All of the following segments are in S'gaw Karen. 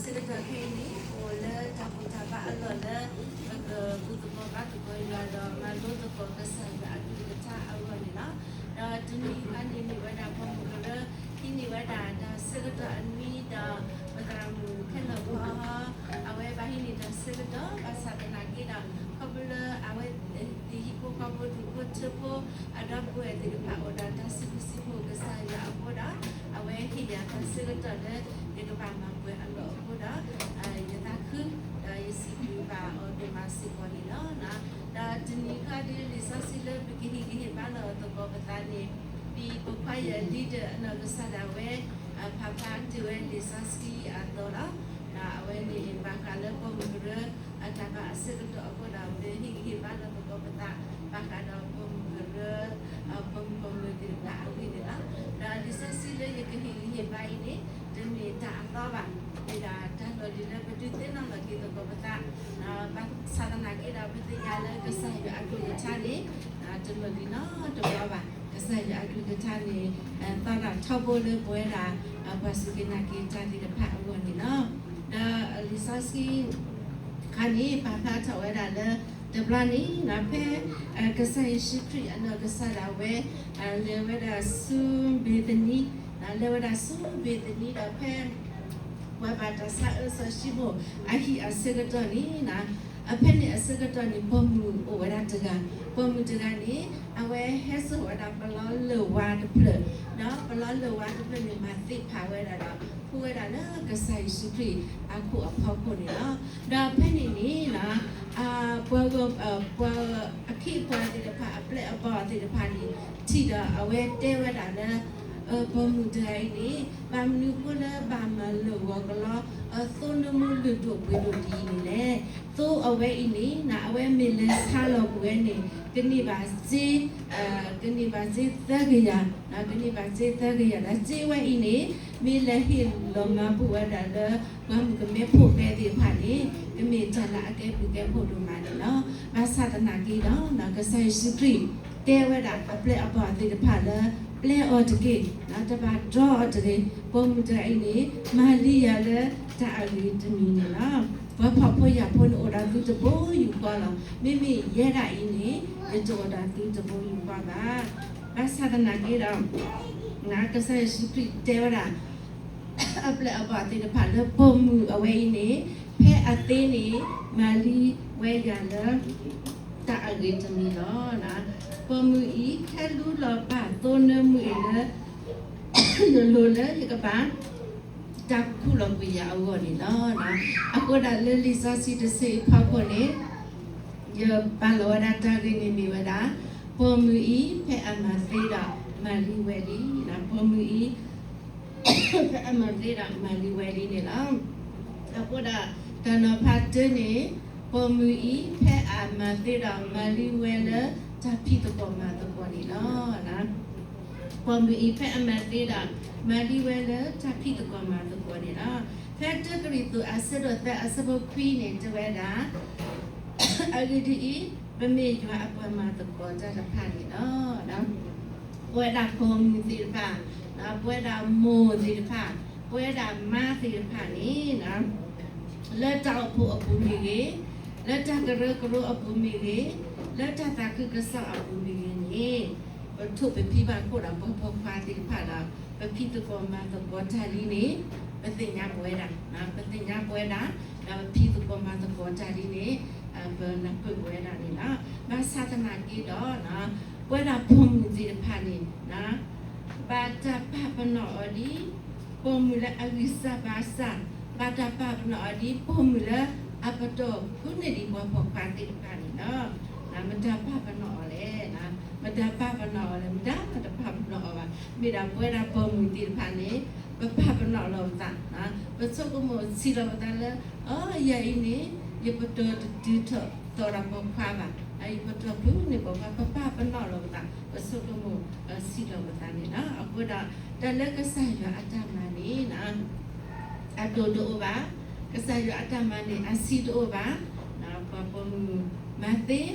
ဆၢကတီၢ်ခဲအံၤန့ၣ် ပအိၣ်လၢတၢ်ဘူၣ်တၢ်ဘါအလီၢ်လၢ ပကဘူၣ်သကိးဘါသကိးယွၤဒီးမၤလိသကိးကစၢ်ယွၤအကလုၢ်ကထါအဂီၢ်န့ၣ်လီၤ. ဒီးတနံၤအံၤန့ၣ်မ့ၢ်ဝဲဒၣ်ပိာ်မုၣ်ကရၢ ဟံးန့ၢ်ဝဲဒၣ်တၢ်ဆၢကတီၢ်အနွံဒီး ပသရၣ်မုၣ်ခဲလၢာ်ဖီ အဝဲဘၣ်ဟံးန့ၢ်တၢ်ဆၢကတီၢ် ဘၣ်ဆၣ်သနာ်က့ဒီး ခီဖျိလၢအဝဲ ဟံၣ်ဖိဃီဖိဒူၣ်ဖိထၢဖိ အဒီပုၢ်ဝဲၢ်သ့ၣ်တဖၣ်အိၣ်ဒီးတၢ်စံးဘျုးစံးဖှိၣ်ကစၢ်ယွၤအဃိဒီး အဝဲဟ့ၣ်ယၤတၢ်ဆၢကတီၢ်လၢ ယကဘၣ်မၤပှဲၤအလီၢ်အဃိဒီး ယသးခု ဒီးယစံးဘျုးဘၣ်အီၤဒိၣ်မးစ့ၢ်ကီးန့ၣ်လီၤ. ဒီးတနံၤခါဒ်လံာ်စီဆှံလၢပကဟ့ၣ်ဂံၢ်ဟ့ၣ်ဘါလီၤသကိးပသးန့ၣ် ဒ်ပခွါယၤ leader အနီၢ်ကစၢ်ဒၣ်ဝဲ ဖးဖျါတ့ၢ်ဝဲလံာ်စီဆှံအသိးလီၤ. ဒီးအဝဲန့ၣ်ဘၣ်ဃးလၢပိာ်မုၣ်ကရၢ အတၢ်ဘၣ်အဆၢကတီၢ်အဃိဒီး ပဟ့ၣ်ဂံၢ်ဟ့ၣ်ဘါလီၤသကိးပသး ဘၣ်ဃးဒီးပိာ်မုၣ်ကရၢ ပိာ်မုၣ်ပိာ်မၢၤသ့ၣ်တဖၣ်အဂ့ၢ်န့ၣ်လီၤ. ဒီးလံာ်စီဆှံလၢယကဟ့ၣ်ဂံၢ်ဟ့ၣ်ဘါအံၤန့ၣ် တမ့ၢ်တၢ်အသီဘၣ်, မ့ၢ်ဒၣ်တၢ်လီၢ်လံၤလၢပဒုးသ့ၣ်နီၣ်လီၤက့ၤသကိးပသး ဘၣ်ဆၣ်သနာ်က့ဒီး ပသ့ၣ်ညါလၢကစၢ်ယွၤအကလုၢ်ကထါန့ၣ် တလီၢ်လံၤနီတဘျီဘၣ်. ကစၢ်ယွၤအကလုၢ်ကထါန့ၣ် သီဒၣ်ထီဘိလၢပဝဲဒၣ် ပှၤစူၢ်က့ၤနာ်က့ၤတၢ်သ့ၣ်တဖၣ်အဂီၢ်န့ၣ်လီၤ. ဒီးလံာ်စီဆှံ ခါန့ၣ် ပာ်ဖျါထီၣ်ဝဲဒၣ်လၢ တဘျီန့ၣ် ဖဲ ကစၢ်ယ့ၣ်ၡူးခရံာ်အနီၢ်ကစၢ်ဒၣ်ဝဲ လဲၤဝဲဒၣ်ဆူဘ့ၤသနံ လဲၤဝဲဒၣ်ဆူဘ့ၤသနံဒီးဖဲ ပှၤဘၣ်တၢ်ဆါအၢစီၤၡံမိၣ်အဟံၣ်အဆၢကတီၢ်န့ၣ် ဖဲန့ၣ်အဆၢကတီၢ်န့ၣ် ပိာ်မုၣ်အိၣ်ဝဲဒၣ်တဂၤ, ပိာ်မုၣ်တဂၤန့ၣ် အဝဲဟဲစိာ်ဝဲဒၣ်ပလီလၢၢ်ဝါတဖျၢၣ်, ဒီးပလီလၢၢ်ဝါတဖျၢၣ်န့ၣ် မၤသ့ၣ်ဖးဝဲဒၣ်ဒီး ဖှူဝဲဒၣ်လၢကစၢ်ယ့ၣ်ၡူးခရံာ်အခိၣ်အဖီခိၣ်န့ၣ်လီၤ. ဒီးဖဲန့ၣ်န့ၣ် ပှၤဂီၢ် ပှၤအခ့အပှၤသ့ၣ်တဖၣ် အပျဲၢ်အဘီၣ်သ့ၣ်တဖၣ်န့ၣ် ထံၣ်ဒီးအဝဲတဲဝဲဒၣ်လၢ ပိာ်မုၣ်တဂၤအံၤန့ၣ် ဘၣ်မနုၤဃိလၢဘၣ်မၤလၢာ်ဂီၤကလီ သိနၢမူလုၢ်ဒိၣ်ပှ့ၤဒိၣ်ဒ်အံၤန့ၣ်လဲၣ်. သိအဝဲအံၤန့ၣ် အဝဲမ့ၢ်လဲၤဆါလီၤကွံာ်ဝဲန့ၣ် ကန့ၢ်ဘၣ်စ့ ကန့ၢ်ဘၣ်စ့သၢကယၤ, ကန့ၢ်ဘၣ်စ့သၢကယၤဒီး စ့ဝဲအံၤန့ၣ် မ့ၢ်လဲၤဟ့ၣ်လီၤမၤဘူၣ်ဝဲဒၣ်လၢ ပှၤမုၣ်ကမဲဖိၣ်ဃဲသ့ၣ်တဖၣ်န့ၣ် ကမ့ၢ်တၢ်လၢအကဲဘျုးကဲဖှိၣ်ဒိၣ်မးန့ၣ်လီၤ. ဘၣ်ဆၣ်သနာ်က့ဒီး ကစၢ်ယ့ၣ်ၡူးခရံာ် တဲဝဲဒၣ်အပျဲၢ်အဘီၣ်သ့ၣ်တဖၣ်လၢ ပျဲအီၤတက့ၢ်, တဘၣ်တြီအီၤတဂ့ၤ. ပိာ်မုၣ်တဂၤအံၤန့ၣ် မၤလံယၤလၢတၢ်အဂ့ၤတမံၤန့ၣ်လီၤ. ပှၤဖှီၣ်ဖိယာ်ဖိန့ၣ်အိၣ်ဒီးသုတဘိယူၢ်ဃီလီၤ. မ့မ့ၢ်ယဲဒၣ်အံၤန့ၣ် ယတအိၣ်ဒီးသုတဘိယူၢ်ဃီဘၣ်. ဘၣ်ဆၣ်သနာ်က့ဒီး ကစၢ်ယ့ၣ်ၡူးခရံာ်တဲဝဲဒၣ် အပျဲၢ်အဘီၣ်သ့ၣ်တဖၣ်လၢပိာ်မုၣ်အဝဲအံၤန့ၣ် ဖဲအသ့န့ၣ် မၤလံဝဲယၤလၢ တၢ်အဂ့ၤတမံၤလီၤ. ပိာ်မုၣ်အံၤ ခဲလူလီၤပာ်သိနၢမူအံၤလၢ ယလိၤလၢယကဘၣ် တၢ်ခူၣ်လီၤကွံာ်ယၤအဂီၢ်န့ၣ်လီၤ. အဃိဒၣ်လၢလံာ်စီဆှံတဆၢအံၤဖီခိၣ်န့ၣ် ယပာ်လီၤဝဲဒၣ်တၢ်ဂ့ၢ်န့ၣ်မ့ၢ်ဝဲဒၣ် ပိာ်မုၣ်အံၤ ဖဲအမၤသ့ဒီး မၤလံဝဲလံ. ပိာ်မုၣ်အံၤ ဖဲအမၤသ့ဒီး မၤလံဝဲလံန့ၣ်လီၤ. အဃိဒၣ် တၢ်နီၤဖးတၢန့ၣ် ပိာ်မုၣ်အံၤ ဖဲအမၤသ့ဒီး မၤလံဝဲလၢတၢ်ဖံးသကိးမၤသကိးန့ၣ်လီၤ. ပိာ်မုၣ်အံၤ ဖဲအမၤသ့ဒီး မၤလံဝဲလၢတၢ်ဖံးသကိးမၤသကိးန့ၣ်လီၤ. ဖဲတၢကရံၣ်သူးအဆၢဒိၣ်သၢအဆၢဖိခွံန့ၣ် တဲဝဲဒၣ် အဂ့ၢ်ဒ်အံၤ, ပမ့ၢ်ယွၤအပှၤမၤသကိးတၢ်တဖၣ်န့ၣ်လီၤ. ပဝဲဒၣ်ပိာ်မုၣ်သ့ၣ်တဖၣ်, ပဝဲဒၣ်မိၢ်သ့ၣ်တဖၣ်, ပဝဲဒၣ်မါသ့ၣ်တဖၣ်န့ၣ် လၢတၢ်အိၣ်ဖှိၣ်အပူၤမ့ၢ်ဂ့ၤ, လၢတၢ်ကရၢကရိအပူၤမ့ၢ်ဂ့ၤ, လၢတၢ်သးခုကစီၣ်အပူၤမ့ၢ်ဂ့ၤန့ၣ်, ပထိၣ်ပဖံးဘၣ်ခိၣ်ဒီးပှၤပိာ်ခွါသ့ၣ်တဖၣ်ဒီး ပဖံးသကိးမၤသကိးတၢ်လံန့ၣ် ပသ့ၣ်ညါပဝဲဒၣ်, ပသ့ၣ်ညါပဝဲဒၣ်, ဒီးပဖံးသကိးမၤသကိးတၢ်လံန့ၣ် ပနၢ်ပၢၢ်ပဝဲဒၣ်န့ၣ်လီၤ. ဘၣ်ဆၣ်သနာ်က့ဒီး ပဝဲဒၣ်ပိာ်မုၣ်သ့ၣ်တဖၣ်န့ၣ် ဘၣ်တၢ်ပာ်ပနီၣ်အီၤဒ် ပိာ်မုၣ်လၢအဂံၢ်စၢ်ဘါစၢ်, ဘၣ်တၢ်ပာ်ပနီၣ်အီၤဒ် ပိာ်မုၣ်လၢအပတီၢ်ဖုးန့ၢ်ဒံးပှၤပိာ်ခွါသ့ၣ်တဖၣ်န့ၣ်လီၤ. မတၤပာ်ပနီၣ်အီၤလဲၣ်, မတၤပာ်ပနီၣ်အီၤလဲၣ်, မတၤမတၤပာ်ပနီၣ်အီၤဘၣ်. မ့ၢ်ဒၣ်ပဝဲဒၣ်ပိာ်မုၣ်သ့ၣ်တဖၣ်န့ၣ် ပပာ်ပနီၣ်လီၤပသး, ပဆိကမိၣ်ဆံးလီၤပသးလၢ အၢ ယၤအံၤန့ၣ် ယပတီၢ်တတုၤထီၣ်သီၣ်ဒီးပိာ်ခွါဘၣ်, ယပတီၢ်ဖုးန့ၢ်ပိာ်ခွါ, ပပာ်ပနီၣ်လီၤပသး, ပဆိကမိၣ်ဆံးလီၤပသးန့ၣ်လီၤ. အဃိဒီး တၢ်လၢကစၢ်ယွၤအတၢ်မၤန့ၣ် အဒိၣ်တအိၣ်ဘၣ်, ကစၢ်ယွၤအတၢ်မၤန့ၣ် အဆံးတအိၣ်ဘၣ်. ပှၤပိာ်မုၣ်မၤသ့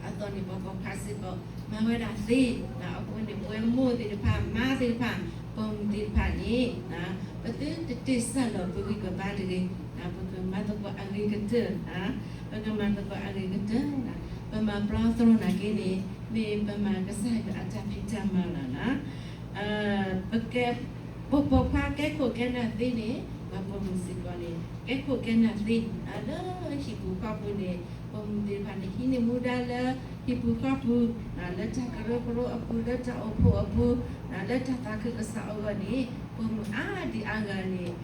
အသိးန့ၣ် ပှၤပိာ်ခွါစ့ၢ်ကီး မၤဝဲဒၣ်သ့. အဃိန့ၣ် ပဝဲမိၢ်သ့ၣ်တဖၣ် မါသ့ၣ်တဖၣ် ပိာ်မုၣ်သ့ၣ်တဖၣ်န့ၣ် ပသုတတ့ၢ်စၢ်လီၤပဂံၢ်ပဘါတဂ့ၤ. ပကမၤသကိးအဂ့ၤကတၢၢ်, ပကမၤသကိးအဂ့ၤကတၢၢ်, ပမၤပျီသရိာ်နာ်က့န့ၣ် မ့ၢ်ပမၤကစၢ်ယွၤအတၢ်ဖံးတၢ်မၤလီၤ. ပကဲ ပိာ်ပိာ်ခွါကဲခိၣ်ကဲနၢ်သ့န့ၣ် ပှၤပိာ်မုၣ်စ့ၢ်ကီးန့ၣ် ကဲခိၣ်ကဲနၢ်သ့, လၢဟံၣ်ပူၤဃီပူၤန့ၣ် ပိာ်မုၣ်သ့ၣ်တဖၣ်န့ၣ် ဟံးန့ၢ်မူဒါလၢ ဟံၣ်ပူၤဃီပူၤ, လၢတၢ်ကရၢကရိအပူၤ, လၢတၢ်အိၣ်ဖှိၣ်အပူၤ, လၢတၢ်သးခုကစီၣ်အဂီၢ်န့ၣ် ပိာ်မုၣ်အါဒံအါဂၤန့ၣ်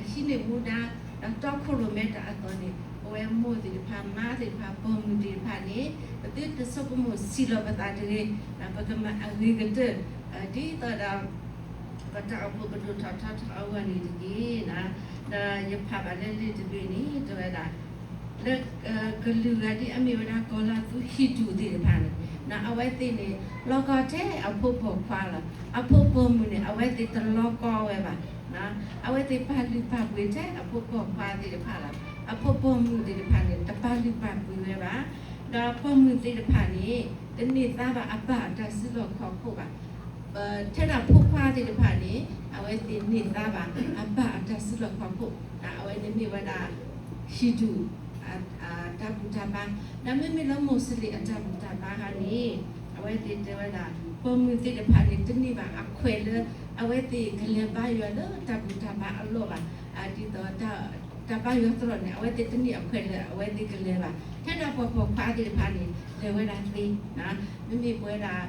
ဟံးန့ၢ်မူဒါ ဒီးတီခိၣ်ရိၣ်မဲတၢ်အသိးန့ၣ် ပဝဲမိၢ်သ့ၣ်တဖၣ် မါသ့ၣ်တဖၣ် ပိာ်မုၣ်သ့ၣ်တဖၣ်န့ၣ် ပသုတဆိကမိၣ်ဆံးလီၤပသးတဂ့ၤ, ပကမၤအဂ့ၤကတၢၢ် ဒ်သိးဒီး ပတၢ်အိၣ်ဖှိၣ်ကဒိၣ်ထီၣ်ထီထီၣ်အဂီၢ်န့ၣ်တက့ၢ်. ဒီးယဖးဘၣ်လၢလံာ်တဘ့ၣ်န့ၣ် တဲဝဲဒၣ် လၢ ကလုာ်ဂၤဒ်အမ့ၢ်ဝဲဒၣ်ကီၤလၤသူဟံၣ်ဒူၣ်သ့ၣ်တဖၣ်န့ၣ် အဝဲသ့ၣ်န့ၣ် လီၤကီထဲအဖိပိာ်ခွါလီၤ. အဖိပိာ်မုၣ်န့ၣ် အဝဲသ့ၣ်တလီၤကီဝဲဘၣ်. အဝဲသ့ၣ်ပာ်လုၢ်ပာ်ပှ့ၤထဲအဖိပိာ်ခွါသ့ၣ်တဖၣ်လီၤ. အဖိပိာ်မုၣ်သ့ၣ်တဖၣ်န့ၣ် တပာ်လုၢ်ပာ်ပှ့ၤဝဲဘၣ်. ဒီးပိာ်မုၣ်သ့ၣ်တဖၣ်န့ၣ် တန့ၢ်သါဘၣ်အပၢ်အတၢ်စုလီၢ်ခီၣ်ခိၣ်ဘၣ်. ထဲဒၣ်ဖိခွါသ့ၣ်တဖၣ်န့ၣ် အဝဲသ့ၣ်န့ၢ်သါဘၣ်အပၢ်အတၢ်စုလီၢ်ခီၣ်ခိၣ်, အဝဲန့ၣ်မ့ၢ်ဝဲဒၣ် ဟံၣ်ဒူၣ် တၢ်ဘူၣ်တၢ်ဘါ, ဒီးမ့မ့ၢ်လၢမိၢ်စလ့ၣ်အတၢ်ဘူၣ်တၢ်ဘါခါန့ၣ် အဝဲသ့ၣ်တဲဝဲဒၣ် ပိာ်မုၣ်သ့ၣ်တဖၣ်န့ၣ် တန့ၢ်ဘၣ်အခွဲးလၢ အဝဲသ့ၣ်ကလဲၤဘါယွၤလၢတၢ်ဘူၣ်တၢ်ဘါအလီၢ်ဘၣ်. ဒ်သိး တၢ်ဘါယွၤသရိာ်န့ၣ် အဝဲသ့ၣ်တန့ၢ်အခွဲးလၢအဝဲသ့ၣ်ကလဲၤဘၣ်. ထဲဒၣ်ပှၤပိာ်ခွါသ့ၣ်တဖၣ်န့ၣ် လဲၤဝဲဒၣ်သ့, မ့မ့ၢ်ပဝဲဒၣ်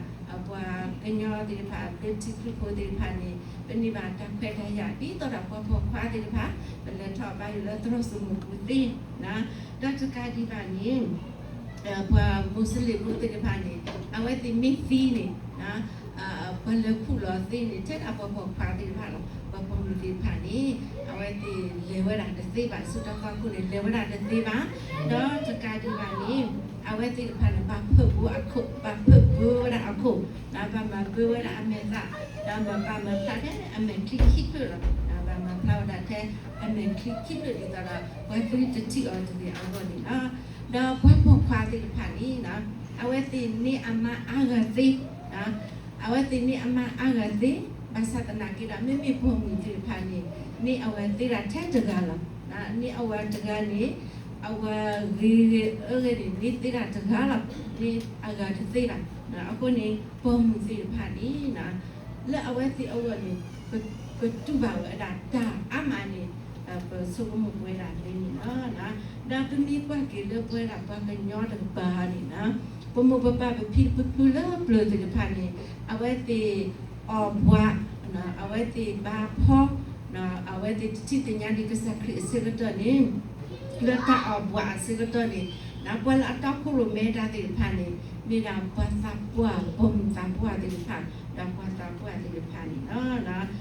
ပှၤကညီသ့ၣ်တဖၣ် လၢထံချၢဖိသ့ၣ်တဖၣ်န့ၣ် ပန့ၢ်ဘၣ်တၢ်ခွဲးတၢ်ယာ် ဒ်သိးဒီးပှၤပိာ်ခွါသ့ၣ်တဖၣ် ပလဲၤထီၣ်ဘါယွၤလၢသရိာ်စိမိၤပူၤသ့, ဒီးတကးဒံးဘၣ်န့ၣ် ပှၤမိၢ်စလ့ၣ်ဖိသ့ၣ်တဖၣ်န့ၣ် အဝဲသ့ၣ်မ့ၢ်သံန့ၣ် ပှၤလဲၤခူၣ်လီၤသ့န့ၣ် ထဲဒၣ်ပှၤပိာ်ခွါသ့ၣ်တဖၣ်လီၤ. ပှၤပိာ်မုၣ်သ့ၣ်တဖၣ်န့ၣ် အဝဲသ့ၣ်လဲၤဝဲဒၣ်တသ့ဘၣ်, ဆူတၢ်ဖီခိၣ်န့ၣ် လဲၤဝဲဒၣ်တသ့ဘၣ်, ဒီးတကးဒံးဘၣ်န့ၣ် အဝဲသ့ၣ်တဖၣ်န့ၣ် ဘၣ်ဖၢၣ်ဘိအခိၣ်, ဘၣ်ဖၢၣ်ဘိဝဲဒၣ်အခိၣ်, ဒီးဘၣ်မၤဘၢဝဲဒၣ်အမဲာ်သၣ်, ဒီးဘၣ်မၤဖျါထဲအမဲာ်ချံခံဖျၢၣ်လီၤ. ဒီးဘၣ်မၤဖျါဝဲဒၣ်ထဲအမဲာ်ချံခံဖျၢၣ်ဒ်သိးဒီး ပှၤသုတထံၣ်အီၤတဂ့ၤအဂီၢ်န့ၣ်လီၤ. ဒီးပှၤပိာ်ခွါသ့ၣ်တဖၣ်န့ၣ် အဝဲသ့ၣ်န့ၢ်အမါအါဂၤသ့, အဝဲသ့ၣ်န့ၢ်အမါအါဂၤသ့, ဘၣ်ဆၣ်သနာ်က့ဒီး မ့မ့ၢ်ပိာ်မုၣ်သ့ၣ်တဖၣ်န့ၣ် န့ၢ်အဝၤသ့ဒၣ်ထဲတဂၤလီၤ. န့ၢ်အဝၤတဂၤန့ၣ် အဝၤဂ့ၤဂ့ၤအၢဂ့ၤန့ၣ် န့ၢ်သ့ဒၣ်တဂၤလီၤ. န့ၢ်အဂၤတသ့ဘၣ်. အဃိန့ၣ် ပိာ်မုၣ်သ့ၣ်တဖၣ်န့ၣ် လၢအဝဲသ့ၣ်အဂီၢ်န့ၣ် ပတူၢ်ဘၣ်ဝဲဒၣ်တၢ်အါမးန့ၣ် ပဆိကမိၣ်ပဝဲဒၣ်သ့န့ၣ်လီၤ. ဒီးပမ့ၢ်ကွၢ်က့ၤလၢပဝဲဒၣ်ပှၤကညီတကပၤန့ၣ် ပမိၢ်ပပၢ်ပဖံပဖုလၢပျၢၤသ့ၣ်တဖၣ်န့ၣ် အဝဲသ့ၣ်အီၣ်ဘှး, အဝဲသ့ၣ်ဘါဖီ, အဝဲသ့ၣ်တထံၣ်သ့ၣ်ညါဒံးကစၢ်ခရံာ်အဆၢကတီၢ်န့ၣ် လၢတၢ်အီၣ်ဘှးအဆၢကတီၢ်န့ၣ် ပှၤလၢအတီခိၣ်ရိၣ်မဲတၢ်သ့ၣ်တဖၣ်န့ၣ် မ့ၢ်ဒၣ်ပှၤသးပှၢ် ပိာ်မုၣ်သးပှၢ်သ့ၣ်တဖၣ် ဒီးပှၤသးပှၢ်သ့ၣ်တဖၣ်န့ၣ်လီၤ.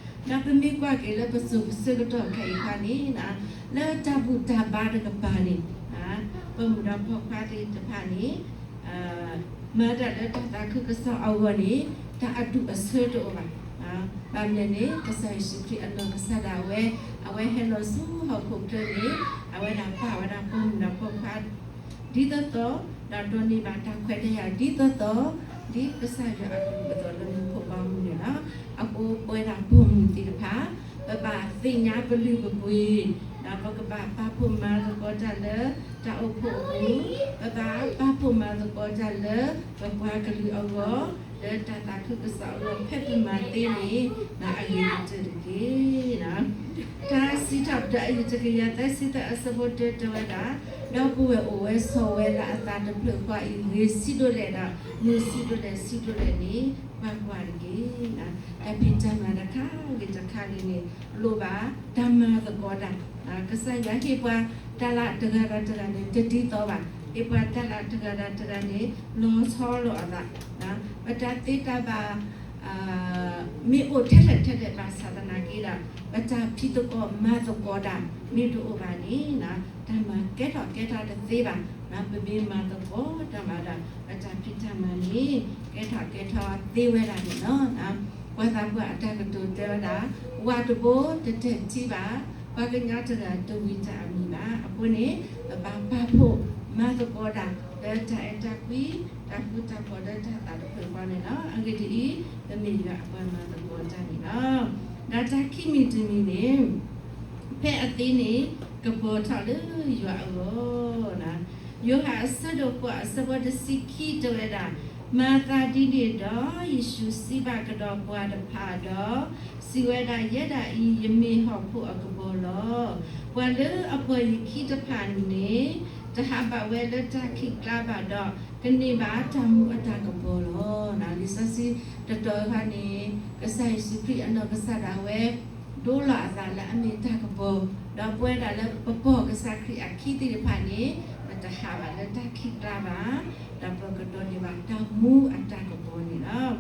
ဒီးပမ့ၢ်ကွၢ်က့ၤလၢပစိၤပဆၢကတီၢ်ခဲအံၤအခါန့ၣ် လၢတၢ်ဘူၣ်တၢ်ဘါတကပၤန့ၣ် ပိာ်မုၣ်ဒီးပိာ်ခွါသ့ၣ်တဖၣ်န့ၣ် မၤတၢ်လၢတၢ်သးခုကစီၣ်အဂီၢ်န့ၣ် တၢ်အဒူၣ်အဆၢတအိၣ်ဘၣ်. ဘၣ်မနုၤလဲၣ်န့ၣ် ကစၢ်ယ့ၣ်ၡူးခရံာ်အနီၢ်ကစၢ်ဒၣ်ဝဲ အဝဲဟဲလီၤဆူဟီၣ်ခိၣ်ချၢန့ၣ် အဝဲဒၣ်ပာ်ဝဲဒၣ်ပိာ်မုၣ်ဒီးပိာ်ခွါ ဒ်သိးသိး ဒီးဒိးန့ၢ်ဘၣ်တၢ်ခွဲးတၢ်ယာ်ဒ်သိးသိး ဒ်ကစၢ်ယွၤအကလုၢ်အကထါလၢမူခိၣ်ဘီမုၢ်န့ၣ်လီၤ. အဃိပဝဲဒၣ်ပိာ်မုၣ်သ့ၣ်တဖၣ် ပဘၣ်သ့ၣ်ညါပလုၢ်ပပှ့ၤ ဒီးပကဘၣ်ပာ်ဖှိၣ်မၤသကိးတၢ်လၢတၢ်အိၣ်ဖှိၣ်အပူၤ, ပဘၣ်ပာ်ဖှိၣ်မၤသကိးတၢ်လၢပပှၤကလုာ်အဂီၢ်, လၢတၢ်သးခုကစီၣ်အဂီၢ် ဖဲပမၤသ့န့ၣ် အဂ့ၤကတၢၢ်တက့ၢ်. တၢ်စံးထီၣ်ပတြၢၤအယုၢ်တကယၤသၢဆံသၢအဆၢဖိတၢတဲဝဲဒၣ်, ဒီပုၢ်ဝဲၢ်အိၣ်ဝဲဆိးဝဲလၢအသးတဖျၢၣ်ဃီအံၤ ဂ့ၤဆံးဒိၣ်လဲၣ်ဒီး မုာ်ဆံးဒိၣ်လဲၣ်ဆံးဒိၣ်လဲၣ်န့ၣ် ကွၢ်ကွၢ်တက့ၢ်. တၢ်ဖံးတၢ်မၤတခါဂ့ၤတခါဂ့ၤန့ၣ် လိၣ်ဘၣ်တၢ်မၤသကိးတၢ်, ကစၢ်ယွၤဟ့ၣ်ပှၤတၢ်လၢတဂၤဒီးတဂၤန့ၣ် တဒ်သိးဘၣ်, ဟ့ၣ်ပှၤတၢ်လၢတဂၤဒီးတဂၤန့ၣ် လီၤဆီလိာ်အသး, ပတၢ်သ့တၢ်ဘၣ် မ့ၢ်အိၣ်ထဲလဲၣ်ထဲလဲၣ်ဘၣ်ဆၣ်သနာ်က့ဒီး ပတၢ်ဖံးသကိးမၤသကိးတၢ် မ့ၢ်တအိၣ်ဘၣ်န့ၣ် တၢ်မၤကဲထီၣ်ကဲထီၣ်တသ့ဘၣ်. ပမ့ၢ်မၤသကိးတၢ်ဘၣ်ဒီး ပတၢ်ဖံးတၢ်မၤန့ၣ် ကဲထီၣ်ကဲထီၣ်သ့ဝဲဒၣ်န့ၣ်လီၤ. ပှၤသးပှၢ်အတၢ်ကတိၤတဲဝဲဒၣ် ဝၣ်တဘိတတဲာ်ထံဘၣ်, ပှၤကညီတဂၤတဝံၤတၢ်အမံၤဘၣ်. အဃိန့ၣ် ပဘၣ်ပာ်ဖှိၣ်မၤသကိးတၢ် လၢတၢ်အဲၣ်တၢ်ကွံ တၢ်ဃူတၢ်ဖိးလၢတၢ်သးတဖျၢၣ်ဃီန့ၣ်လီၤ. အဂ့ၢ်ဒ်အံၤ, ပမ့ၢ်ယွၤအပှၤမၤသကိးတၢ်န့ၣ်လီၤ. ဒီးတၢ်ခံမံၤတမံၤန့ၣ် ဖဲအသ့န့ၣ် ကပီၤထီၣ်လၢယွၤအဂီၢ်. ယိၤဟၣ်အဆၢဒိၣ်ဃိးအဆၢဖိတဆံခံတဲဝဲဒၣ်, မၤသးဒ်န့ၣ်ဒီး ယ့ၣ်ၡူးစံးဘၣ်ကဒီးပှၤတဖၣ်ဒီး စံးဝဲဒၣ်, ယဲဒၣ်အံၤ ယမ့ၢ်ဟီၣ်ခိၣ်အကပီၤလီၤ. ပှၤလၢအပီၢ်ယခံတဖၣ်န့ၣ် တဟးဘၣ်ဝဲလၢတၢ်ခံးကျါဘၣ်ဒီး ကန့ၢ်ဘၣ်တၢ်မူအတၢ်ကပီၤလီၤ. လံာ်စီဆှံတတီၤအခါန့ၣ် ကစၢ်ယ့ၣ်ၡူးခရံာ်အနီၢ်ကစၢ်ဒၣ်ဝဲ ဒိလီၤအသးလၢအမ့ၢ်တၢ်ကပီၤ, ဒီးပဝဲဒၣ်လၢပပီၢ်ကစၢ်ခရံာ်အခံသ့ၣ်တဖၣ်န့ၣ် ပတဟးဘၣ်လၢတၢ်ခံးကျါဘၣ်, ဒီးပကဒိးန့ၢ်ဘၣ်တၢ်မူအတၢ်ကပီၤန့ၣ်လီၤ.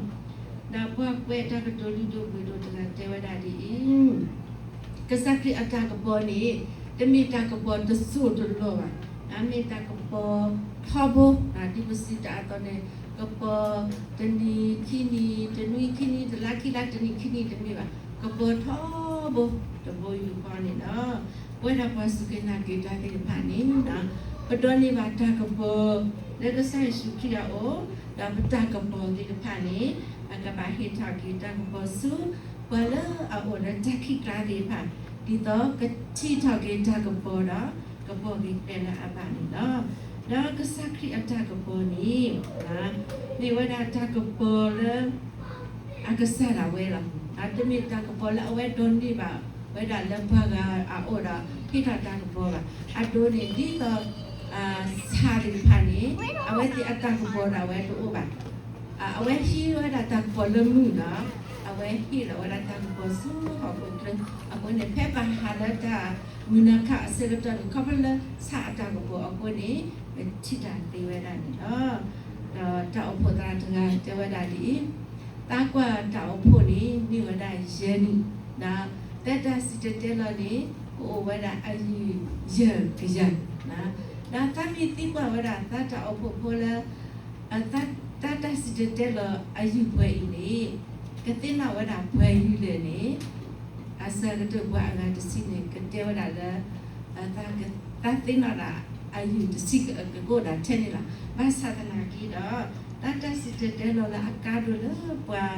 ဒီးပှၤကွဲးတၢ်ကတိၤလုၢ်ဒိၣ်ပှ့ၤဒိၣ်တဂၤတဲဝဲဒၣ်ဒ်အံၤ, ကစၢ်ခရံာ်အတၢ်ကပီၤန့ၣ် တမ့ၢ်တၢ်ကပီၤတစိၢ်တလီၢ်ဘၣ်, မ့ၢ်တၢ်ကပီၤထီဘိ, ဒ်ပစံးတၢ်အသိးန့ၣ် ကပီၤတနံၤခံနံၤ, တနွံခံနံၤ, တလါခံလါ, တနံၣ်ခံနံၤတမ့ၢ်ဘၣ်, ကပီၤထီဘိတဘိယူၢ်ဃီန့ၣ်လီၤ. ပဝဲဒၣ်ပှၤစူၢ်က့ၤနာ်က့ၤတၢ်သ့ၣ်တဖၣ်န့ၣ် ပဒိးန့ၢ်ဘၣ်တၢ်ကပီၤလၢကစၢ်ယ့ၣ်ၡူးခရံာ်အအိၣ်, ဒီးပတၢ်ကပီၤသ့ၣ်တဖၣ်န့ၣ် ပကဘၣ်ဟ့ၣ်ထီၣ်က့ၤတၢ်ကပီၤဆူ ပှၤလၢအအိၣ်လၢတၢ်ခံးကျါသ့ၣ်တဖၣ်, ဒ်သိးကထံၣ်ထီၣ်က့ၤတၢ်ကပီၤဒီး ကပီၤက့ၤကျဲလၢအဘၣ်န့ၣ်လီၤ. ဒီးကစၢ်ခရံာ်အတၢ်ကပီၤန့ၣ် မ့ၢ်ဝဲဒၣ်တၢ်ကပီၤလၢ အကစၢ်ဒၣ်ဝဲလီၤ. တမ့ၢ်တၢ်ကပီၤလၢအဝဲဒိးန့ၢ်ဘၣ်ဝဲဒၣ်လၢပှၤဂၤအအိၣ်ဒီး ဟ့ၣ်ထီၣ်တၢ်ကပီၤဘၣ်. အဒိန့ၣ် ဒ်သိး ဆၣ်သ့ၣ်တဖၣ်န့ၣ် အဝဲသ့ၣ်အတၢ်ကပီၤဒၣ်ဝဲတအိၣ်ဘၣ်. အဝဲဟံးဝဲဒၣ်တၢ်ကပီၤလၢမုၢ်ဒီး အဝဲဟ့ၣ်လီၤဝဲဒၣ်တၢ်ကပီၤဆူဟီၣ်ခိၣ်ချၢအဃိန့ၣ် ဖဲပဟးလၢတၢ်မုၢ်နၤခးအဆၢကတီၢ်န့ၣ် ခီဖျိလၢဆၣ်အတၢ်ကပီၤအဃိန့ၣ် ပထံၣ်တၢ်သ့ဝဲဒၣ်န့ၣ်လီၤ. ဒီးတၢ်အိၣ်ဖှိၣ်သရၣ်တဂၤတဲဝဲဒၣ်ဒ်အံၤ, သးကွၢ်တၢ်အိၣ်ဖှိၣ်န့ၣ် မ့ၢ်ဝဲဒၣ်ယဲၢ်နံၣ်, ဒီးသဲတၢ်စံၣ်တဲၤတဲလီၤန့ၣ် ကအိၣ်ဝဲဒၣ်အယုၢ်ယဲၢ်ကယၤ, ဒီးသးမ့ၢ်သံကွၢ်ဝဲဒၣ်သးတၢ်အိၣ်ဖှိၣ်ဖိလၢ သးတၢ်စံၣ်တဲၤတဲလီၤအယုၢ်ပှဲၤအံၤန့ၣ် ကသ့ၣ်နီၣ်ဝဲဒၣ်ပှဲၤယုၢ်လဲၣ်န့ၣ် အဆၢကတီၢ်ပှၤအဂၤတဆံန့ၣ် ကတဲဝဲဒၣ်လၢ သးသ့ၣ်နီၣ်ဒၣ်အယုၢ်တဆံကအိၣ်ဒၣ်ထဲန့ၣ်လီၤ. ဘၣ်ဆၣ်သနာ်က့ဒီး သးတၢ်စံၣ်တဲၤတဲလီၤလၢအကါဒိၣ်လၢပှၤ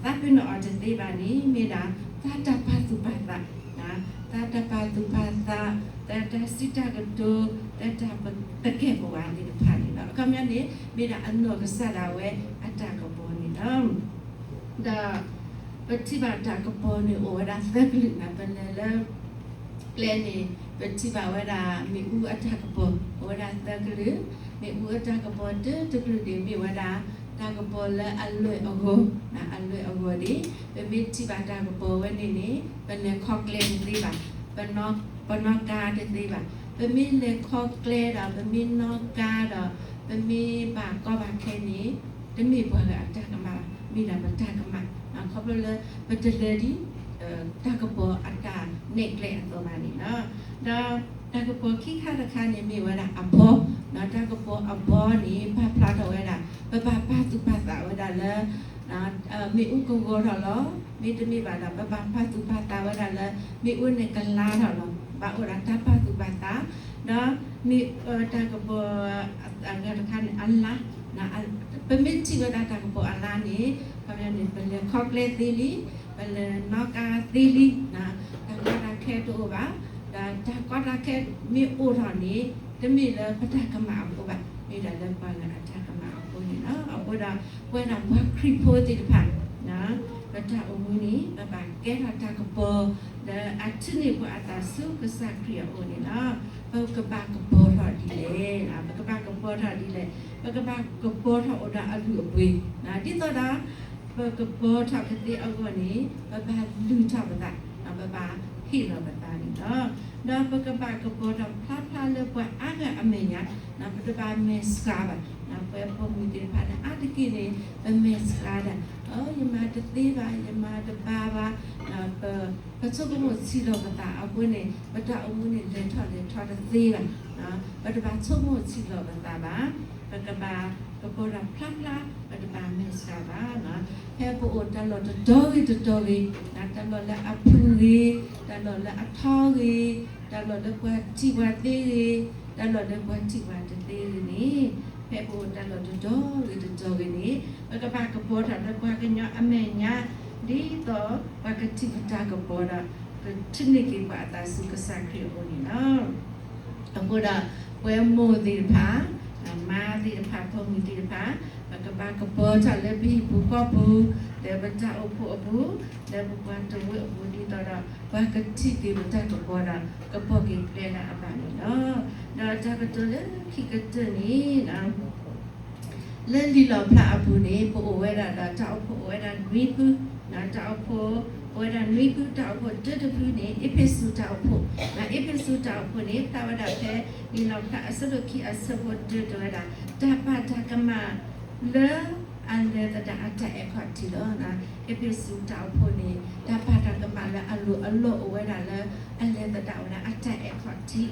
သးပ့ၤနီၣ်အီၤတသ့ဘၣ်န့ၣ် မ့ၢ်ဒၣ်သးတၢ်ပာ်သူၣ်ပာ်သး, သးတၢ်ပာ်သူၣ်ပာ်သး, သးတၢ်စံးတၢ်ကတိၤ, သးတၢ်တကဲာ်ပဝးသ့ၣ်တဖၣ်န့ၣ်လီၤ. အခီပညီန့ၣ် မ့ၢ်ဒၣ်အနီၢ်ကစၢ်ဒၣ်ဝဲအတၢ်ကပီၤန့ၣ်လီၤ. ဒီးပထံၣ်ဘၣ်တၢ်ကပီၤန့ၣ်အိၣ်ဝဲဒၣ်သၢကလုာ်န့ၣ် ပလဲၤလၢ ကျဲန့ၣ် ပထံၣ်ဘၣ်ဝဲဒၣ်မ့ၣ်အူအတၢ်ကပီၤ အိၣ်ဝဲဒၣ်သၢကလုာ်, မ့ၣ်အူအတၢ်ကပီၤတၢတကလုာ်န့ၣ် မ့ၢ်ဝဲဒၣ် တၢ်ကပီၤလၢအလွဲၢ်အဂီၤ, အလွဲၢ်အဂီၤန့ၣ် ပမ့ၢ်ထံၣ်ဘၣ်တၢ်ကပီၤဝဲန့ၣ်န့ၣ် ပလဲၤခီကျဲတသ့ဘၣ်, ပနီၣ်ကါတသ့ဘၣ်. ပမ့ၢ်လဲၤခီကျဲဒီး ပမ့ၢ်နီၣ်ကါဒီး ပမ့ၢ်ဘၣ်ကီဘၣ်ခဲန့ၣ် တမ့ၢ်ပှၤဂၤအတၢ်ကမၣ်ဘၣ်, မ့ၢ်ဒၣ်ပတၢ်ကမၣ်, ခီဖျိလၢပတလဲၤဒ် တၢ်ကပီၤအတၢ်နဲၣ်ကျဲအသိးဘၣ်န့ၣ်လီၤ. ဒီးတၢ်ကပီၤခံခါတခါန့ၣ်မ့ၢ်ဝဲဒၣ်အဘီ, ဒီးတၢ်ကပီၤအဘီန့ၣ် ပာ်ဖျါထီၣ်ဝဲဒၣ် ပဘၣ်ပာ်သူၣ်ပာ်သးဝဲဒၣ်လၢ မ့ၣ်အူကဂီၤထီၣ်လီၤ. မ့တမ့ၢ်ဘၣ်ဒီး ပဘၣ်ပာ်သူၣ်ပာ်သးဝဲဒၣ်လၢ မ့ၣ်အူန့ၣ်ကလါထီၣ်လီၤ. ဘၣ်အိၣ်ဒီးတၢ်ပာ်သူၣ်ပာ်သး, ဒီးမ့ၢ်တၢ်ကပီၤအဂၤတခါန့ၣ် အလါ ပမ့ၢ်ထံၣ်ဝဲဒၣ်တၢ်ကပီၤအလါန့ၣ် ခီပညီန့ၣ် ပလဲၤခီကျဲသ့လံ, ပလဲၤနီၣ်ကါသ့လံ, တၢ်ကီတၢ်ခဲတအိၣ်ဘၣ်, ဒီးတၢ်ကီတၢ်ခဲမ့ၢ်အိၣ်ထီၣ်န့ၣ် တမ့ၢ်လၢပတၢ်ကမၣ်အဃိဘၣ်, မ့ၢ်ဒၣ်လၢပှၤဂၤအတၢ်ကမၣ်အဃိန့ၣ်လီၤ. အဃိဒီး ပဝဲဒၣ်ပှၤခရံာ်ဖိသ့ၣ်တဖၣ် ပတၢ်အိၣ်မူန့ၣ် ပဘၣ်ကဲထီၣ်တၢ်ကပီၤ လၢအထုးန့ၢ်ပှၤအသးဆူကစၢ်ခရံာ်အအိၣ်န့ၣ်လီၤ. ပကဘၣ်ကပီၤထီၣ်ဒ်လဲၣ်, ပကဘၣ်ကပီၤထီၣ်ဒ်လဲၣ်, ပကဘၣ်ကပီၤထီၣ်အိၣ်ဒီးအလုၢ်အပှ့ၤ, ဒ်သိးဒီး ပကပီၤထီၣ်ကသ့အဂီၢ်န့ၣ် ပဘၣ်လုၢ်ထီၣ်ပသး, ပဘၣ်ဟ့ၣ်လီၤပသးန့ၣ်လီၤ. ဒီးပကဘၣ်ကပီၤထီၣ်ဖျါဖျါလၢပှၤအါဂၤအမဲာ်ညါ, ပတဘၣ်မဲာ်ဆှးဘၣ်, ပဝဲပိာ်မုၣ်သ့ၣ်တဖၣ်န့ၣ် အါတက့ၢ်န့ၣ် ပမဲာ်ဆှးဒၣ်, ယမၤတသ့ဘၣ်, ယမၤတဘၣ်ဘၣ်, ပဆိကမိၣ်ဆံးလီၤပသးအဃိန့ၣ် ပတၢ်အိၣ်မူန့ၣ် လဲၤထီၣ်လဲၤထီတသ့ဘၣ်. ပတဘၣ်ဆိကမိၣ်ဆံးလီၤပသးဘၣ်, ပကဘၣ်ကပီၤထီၣ်ဖျါဖျါ, ပတဘၣ်မဲာ်ဆှးဘၣ်. ဖဲပအိၣ်တၢ်လီၢ်တတီၤဂ့ၤတတီၤဂ့ၤ, တၢ်လီၢ်လၢအဖုၣ်ဂ့ၤ, တၢ်လီၢ်လၢအထီဂ့ၤ, တၢ်လီၢ်လၢပှၤထံၣ်ပှၤသ့ဂ့ၤ, တၢ်လီၢ်လၢပှၤထံၣ်ပှၤတသ့ဂ့ၤန့ၣ်, ဖဲပအိၣ်တၢ်လီၢ်တတီၤဂ့ၤတတီၤဂ့ၤန့ၣ် ပကဘၣ်ကပီၤထီၣ်လၢပှၤကညီအမဲာ်ညါ, ဒ်သိးပှၤကထံၣ်ပတၢ်ကပီၤဒီး ကထုးန့ၢ်က့ၤပှၤအသးဆူကစၢ်ခရံာ်အအိၣ်န့ၣ်လီၤ. အဃိဒီး ပဝဲမိၢ်သ့ၣ်တဖၣ်, မါသ့ၣ်တဖၣ်, ပိာ်မုၣ်သ့ၣ်တဖၣ်, ပကဘၣ်ကပီၤထီၣ်လၢပဟံၣ်ပူၤဃီပူၤ, လၢပတၢ်အိၣ်ဖှိၣ်အပူၤ, လၢပပှၤတဝၢအပူၤ ဒ်သိးဒီး ပှၤကထံၣ်က့ၤပတၢ်ကပီၤဒီး ကပီၤက့ၤပျဲဒၣ်အဘၣ်န့ၣ်လီၤ. ဒီးတၢ်ကတိၤလၢခံကတၢၢ်န့ၣ် လၢလံာ်လီၣ်ဖျါအပူၤန့ၣ် ပအိၣ်ဝဲဒၣ်ဒီးတၢ်အိၣ်ဖှိၣ်အိၣ်ဝဲဒၣ်နွံဖု, တၢ်အိၣ်ဖှိၣ်အိၣ်ဝဲဒၣ်နွံဖု, တၢ်အိၣ်ဖှိၣ်တၢတဖုန့ၣ် အ့းဖ့းစူးတၢ်အိၣ်ဖှိၣ်, ဒီးအ့းဖ့းစူးတၢ်အိၣ်ဖှိၣ်န့ၣ် ဖျါဝဲဒၣ်ဖဲ လံာ်လီၣ်ဖျါအဆၢဒိၣ်ခံအဆၢဖိတၢ တဲဝဲဒၣ် တၢ်ပာ်တၢ်ကမၣ်လၢ အလဲၤသဒၣ်အတၢ်အဲၣ်ခီၣ်ထံးလီၤ. အ့းဖ့းစူးတၢ်အိၣ်ဖှိၣ်န့ၣ် တၢ်ပာ်တၢ်ကမၣ်လၢအလိၤအလီၢ်အိၣ်ဝဲဒၣ်လၢ အလဲၤသဒၣ်ဝဲဒၣ်အတၢ်အဲၣ်ခီၣ်ထံး ဒီး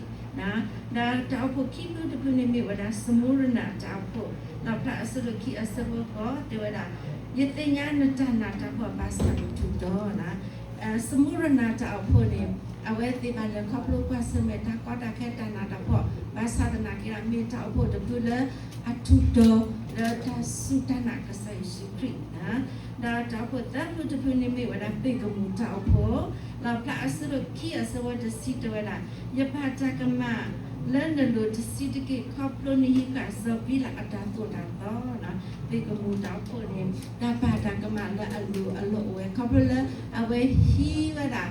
တၢ်အိၣ်ဖှိၣ်ခံဖုတဖုန့ၣ်မ့ၢ်ဝဲဒၣ် စမူရနၤတၢ်အိၣ်ဖှိၣ်, လီၣ်ဖျါအဆၢဒိၣ်ခံအဆၢဖိဃိး တဲဝဲဒၣ် ယသ့ၣ်ညါနတၢ်နးတၢ်ဖှီၣ်ဘၣ်ဆၣ်နထူးတီၤ စမူရနၤတၢ်အိၣ်ဖှိၣ်န့ၣ် အဝဲသ့ၣ်ဘၣ်လဲၤခီဖျိကွၢ်ဆၢၣ်မဲာ်တၢ်ကီတၢ်ခဲတၢ်နးတၢ်ဖှီၣ် ဘၣ်ဆၣ်သနာ်က့ဒီး မ့ၢ်တၢ်အိၣ်ဖှိၣ်တဖုလၢအထူးတီၤလၢတၢ်စူၢ်တၢ်နာ်ကစၢ်ယ့ၣ်ၡူးခရံာ် ဒီးတၢ်အိၣ်ဖှိၣ်သၢဖုတဖုန့ၣ်မ့ၢ်ဝဲဒၣ် ပ့ၢ်ကမူၣ်တၢ်အိၣ်ဖှိၣ်, လီၣ်ဖျါအဆၢဒိၣ်ခံအဆၢဖိတဆံတဲဝဲဒၣ် ယပာ်တၢ်ကမၣ်လၢနလိၤတဆံးတက့ၢ် ခီဖျိနဟံးဃာ်စီၤဘံလးအတၢ်သိၣ်တၢ်သီ ပ့ၢ်ကမူၣ်တၢ်အိၣ်ဖှိၣ်န့ၣ် တၢ်ပာ်တၢ်ကမၣ်လၢအလိၤအလီၢ်အိၣ်ဝဲ ခီဖျိလၢအဝဲဟံးဝဲဒၣ်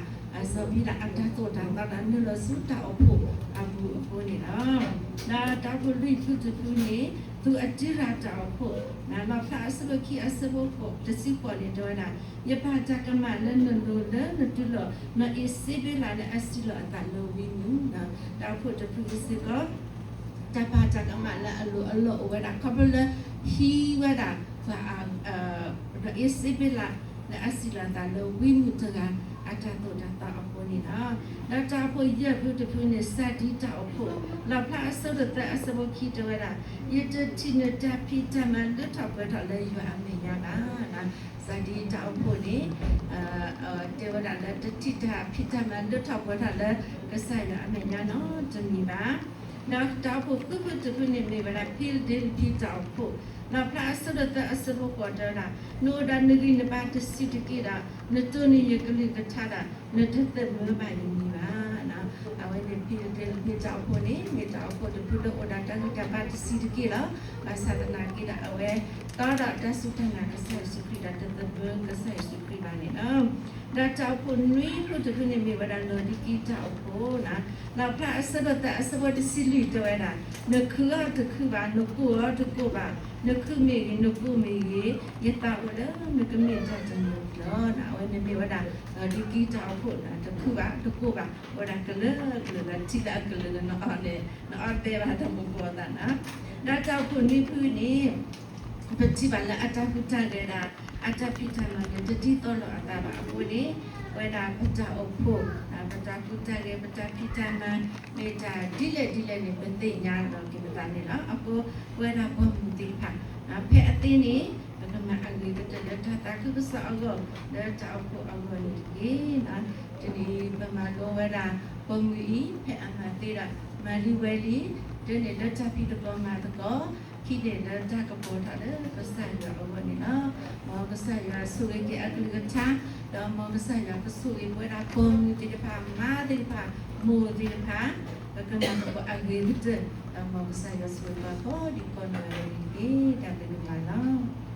စီၤဘံလးအတၢ်သိၣ်တၢ်သီဒီးနုာ်လီၤဆူတၢ်အိၣ်ဖှိၣ်အပူၤအဃိန့ၣ်လီၤ. ဒီးတၢ်အိၣ်ဖှိၣ်လွံၢ်ဖုတဖုန့ၣ် သူၣ်အတံရၤတၢ်အိၣ်ဖှိၣ်, လီၣ်ဖျါအဆၢဒိၣ်ခံအဆၢဖိတဆံဃိးန့ၣ် တဲဝဲဒၣ် ယပာ်တၢ်ကမၣ်လၢနလိၤလၢနတူၢ်လိာ် နီၢ်အ့စ့ဘ့လးလၢအစံးလီၤအသးလၢဝံမုၢ်, တၢ်အိၣ်ဖှိၣ်တဖုစ့ၢ်ကီး တၢ်ပာ်တၢ်ကမၣ်လၢအလိၤအလီၢ်အိၣ်ဝဲဒၣ် ခီဖျိလၢဟံးဝဲဒၣ် ပှၤ နီၢ်အ့စ့ဘ့လး လၢအစံးလီၤအသးလၢဝံမုၢ်တဂၤ အတၢ်သိၣ်တၢ်သီအဃိန့ၣ်လီၤ. ဒီးတၢ်အိၣ်ဖှိၣ်ယဲၢ်ဖုတဖုန့ၣ် စၤဒံတၢ်အိၣ်ဖှိၣ်, လီၣ်ဖျါအဆၢဒိၣ်သၢအဆၢဖိခံတဲဝဲဒၣ် ယတထံၣ်နတၢ်ဖံးတၢ်မၤလၢထီၣ်ပှဲၤထီၣ်လၢယွၤအမဲာ်ညါဘၣ်. စၤဒံတၢ်အိၣ်ဖှိၣ်န့ၣ် တဲဝဲဒၣ်လၢတထံၣ်တၢ်ဖံးတၢ်မၤလၢထီၣ်ပှဲၤထီၣ်လၢကစၢ်ယွၤအမဲာ်ညါနီတမံၤဘၣ်. ဒီးတၢ်အိၣ်ဖှိၣ်ဃုဖုတဖုန့ၣ်မ့ၢ်ဝဲဒၣ် ဖံလဒ့လဖံတၢ်အိၣ်ဖှိၣ်, လီၣ်ဖျါအဆၢဒိၣ်သၢအဆၢဖိဃိးတဲဝဲဒၣ် နအိၣ်ဒီးနဂံၢ်နဘါတဆံးတက့ၢ်ဒီး နတိၢ်န့ၢ်ယကလုၢ်ကထါဒီး နတသးမုာ်ဘၣ်ယမံၤဘၣ်. အဝဲန့ၣ်ဖံလဒ့လဖံတၢ်အိၣ်ဖှိၣ်န့ၣ် မ့ၢ်တၢ်အိၣ်ဖှိၣ်တဖုလၢအိၣ်ဒီးတၢ်ဂံၢ်တၢ်ဘါတဆံးတက့ၢ်လီၤ. ဘၣ်ဆၣ်သနာ်က့ဒီးအဝဲ တီဒီးတၢ်စူၢ်တၢ်နာ်ကစၢ်ယ့ၣ်ၡူးခရံာ်ဒီးတသးမုာ်ကစၢ်ယ့ၣ်ၡူးခရံာ်ဘၣ်န့ၣ်လီၤ. ဒီးတၢ်အိၣ်ဖှိၣ်နွံဖုတဖုန့ၣ်မ့ၢ်ဝဲဒၣ်လီၤဒံကံတၢ်အိၣ်ဖှိၣ်, လီၣ်ဖျါအဆၢဒိၣ်သၢအဆၢဖိတဆံလွံၢ်တဲဝဲဒၣ် နခုအီၤတခုဘၣ်, နကိးအီၤတကိးဘၣ်, နခုမ့ၢ်ဂ့ၤ နကိးမ့ၢ်ဂ့ၤ ယသးအိၣ်လၢနကမ့ၢ်တၢ်တမံၤလီၤ. အဝဲန့ၣ်မ့ၢ်ဝဲဒၣ် လီၤဒံကံတၢ်အိၣ်ဖှိၣ် တခုဘၣ်တကိးဘၣ် အိၣ်ဝဲဒၣ်ကလုာ်ကလုာ်လီၤ. ထံလၢအကလုာ်လၢနအီၣ်န့ၣ် နအီၣ်တဲဘၣ်တၢ်မူကီၢ်သးန့ၣ်, ဒီးတၢ်အိၣ်ဖှိၣ်နွံဖုန့ၣ် ပထံၣ်ဘၣ်လၢအတၢ်ဟူးတၢ်ဂဲၤဒီး အတၢ်ဖံးတၢ်မၤန့ၣ် တဒ်သိးလိာ်အသးဘၣ်အဃိန့ၣ် ပဝဲဒၣ်ပတၢ်အိၣ်ဖှိၣ် ပတၢ်ဟူးတၢ်ဂဲၤ ပတၢ်ဖံးတၢ်မၤ မ့ၢ်တၢ်ဒ်လဲၣ်ဒ်လဲၣ်န့ၣ် ပသ့ၣ်ညါလီၤက့ၤပသးန့ၣ်လီၤ. အဃိ ပဝဲဒၣ်ပိာ်မုၣ်သ့ၣ်တဖၣ် ဖဲအသ့န့ၣ် ပကမၤအဂ့ၤကတၢၢ်လၢတၢ်သးခုကစီၣ်အဂီၢ် လၢတၢ်အိၣ်ဖှိၣ်အဂီၢ်န့ၣ်တက့ၢ်. တနံၤပမၤလိဝဲဒၣ် ပိာ်မုၣ်အံၤ ဖဲအမၤသ့ဒီး မၤလံဝဲလံ, တန့ၣ်လၢတၢ်ဖံးသကိးမၤသကိး, ခံန့ၣ်လၢတၢ်ကပီၤထီၣ်လၢကစၢ်ယွၤအဂီၢ်န့ၣ်လီၤ. မ်ကစၢ်ယွၤဆိၣ်ဂ့ၤက့ၤအကလုၢ်ကထါ, ဒီးမ်ကစၢ်ယွၤကဆိၣ်ဂ့ၤပဝဲဒၣ်ပိာ်မုၣ်သ့ၣ်တဖၣ် မါသ့ၣ်တဖၣ် မိၢ်သ့ၣ်တဖၣ် ပကမၤသကိးအဂ့ၤကတၢၢ်, ဒီးမ်ကစၢ်ယွၤဆိၣ်ဂ့ၤပှၤကိးဒံးကိးနီၢ်ဂၤဒဲးန့ၣ်တက့ၢ်. တၢ်ဘျုးဒိၣ်မးလီၤ.